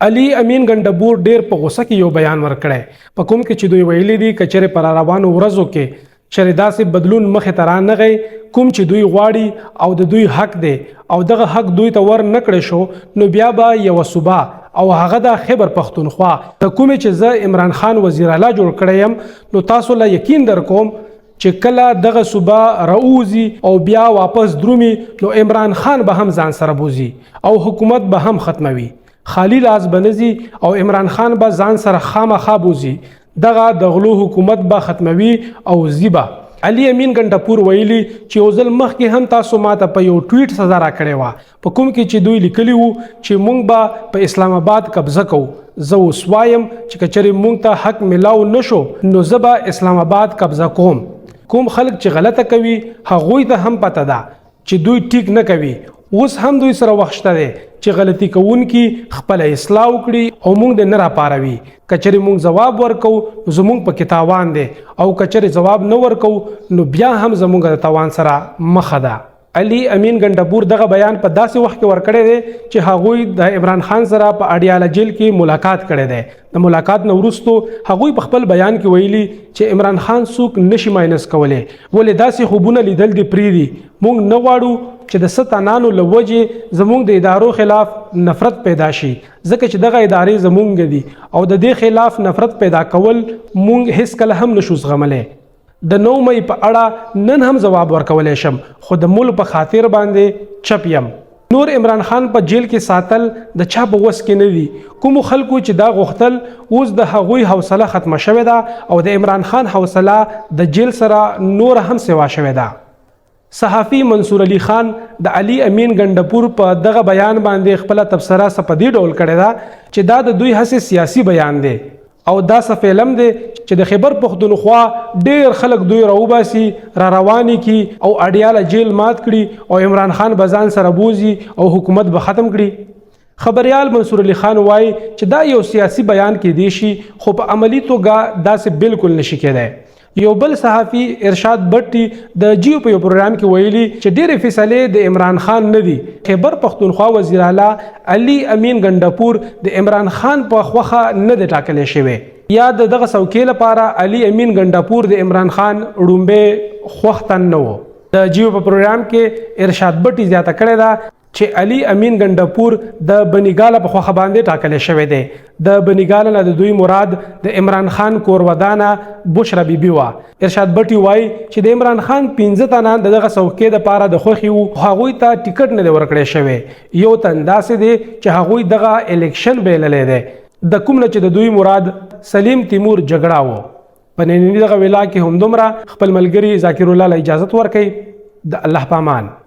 علي امین ګنډبور ډیر په غوسه کې یو بیان ورکړی، په کوم کې چې دوی ویلي دي کچره پر روانو ورځو کې چېرې داسې بدلون مخې ته رانغی کوم چې دوی غواړي او د دوی حق دی او دغه حق دوی ته ور نه کړی شو، نو بیا به یوه صوبه او هغه د خیبر پښتونخوا د کومې چې زه عمران خان وزیر اعلی جوړ کړی یم، نو تاسو له یقین در کوم چې کله دغه صوبه راووځي او بیا واپس درومي، نو عمران خان به هم ځان سره بوځي او حکومت به هم ختموي، خالی لاس به نه ځي او عمران خان به ځان سره خامخا بوځي، دغه د غلو حکومت به ختموي او ځي به. علي امین ګنډپور ویلي چې یو ځل مخکې هم تاسو ماته په یو ټویټ سزا راکړې وه، په کوم کې چې دوی لیکلي وو چې مونږ به په اسلام آباد قبضه کوو. زه اوس وایم چې که چېرې مونږ ته حق ملاو نه شو، نو زه به اسلام آباد قبضه کوم. کوم خلک چې غلطه کوي، هغوی ته هم پته ده چې دوی ټیک نه کوي. اوس هم دوی سره وخت شته دی چې غلطي کوونکي خپله اصلاح وکړي او مونږ دې نه راپاروي. که چېرې مونږ ځواب ورکوو، نو زمونږ په کې تاوان دی او که چېرې ځواب نه ورکوو، نو بیا هم زمونږ د تاوان سره مخه ده. علي امین ګنډپور دغه بیان په داسې وخت کې ورکړی دی چې هغوی د عمران خان سره په اډیاله جیل کې ملاقات کړی دی. د ملاقات نه وروسته هغوی په خپل بیان کې ویلي چې عمران خان څوک نشي ماینس کولی، ولې داسې خوبونه لیدل دې پرېږدي. مونږ نه غواړو چې د څه تنانو له وجې زمونږ د ادارو خلاف نفرت پیدا شي، ځکه چې دغه ادارې زمونږ دي او د دې خلاف نفرت پیدا کول مونږ هیڅکله هم نشو زغملی. د 9 مئی په اړه نن هم ځواب ورکولی شم، خو د ملک په خاطر باندې چپ یم. نور عمران خان په جیل کې ساتل د چا په وس کې نه دي. کوم خلکو چې دا غوښتل، اوس د هغوی حوصله ختمه شوې ده او د عمران خان حوصله د جیل سره نور هم سیوا شوې ده. صحافي منصور علي خان د علي امین ګنډپور په دغه بیان باندې خپله تبصره څه په دې ډول کړې ده چې دا د دوی هسې سیاسي بیان دی او دا څه فلم دی چې د خیبر پښتونخوا ډیر خلک دوی راوباسي، را رواني کی او اډیاله جیل مات کړي او عمران خان به ځان سره بوزي او حکومت به ختم کړي. خبریال منصور علي خان وایي چې دا یو سیاسي بیان کیدی شي، خو په عملي توګه داسې بالکل نشي کېدای. یو بل صحافي ارشاد بټي د جیو په یو پروګرام کې ویلي چې ډېرې فیصلې د عمران خان نه دي، خیبر پښتونخوا وزیر اعلی علي امین ګنډپور د عمران خان په خوښه نه دی ټاکل شوی، یا د دغه څوکۍ لپاره علي امین ګنډپور د عمران خان ړومبی خوښ تن نه و. د جیو په پروګرام کې ارشاد بټي زیاته کړې ده چې علي امین ګنډپور د بنیګاله په خوښه باندې ټاکل شوی دی. د بنیګاله نه د دوی مراد د عمران خان کورودانه بشرا بیبي وه. ارشاد بټي وایي چې د عمران خان 5 تنان د دغه څوکۍ دپاره د خوښې وو، خو هغوی ته ټیکټ نه دی ورکړی شوی. یو تن داسې دی چې هغوی دغه الیکشن بایللی دی، د کوم نه چې د دوی مراد سلیم تیمور جګړه و. په ننني دغه ویلاګ کې همدومره. خپل ملګري ذاکر الله له اجازت ورکړئ. د الله پامان.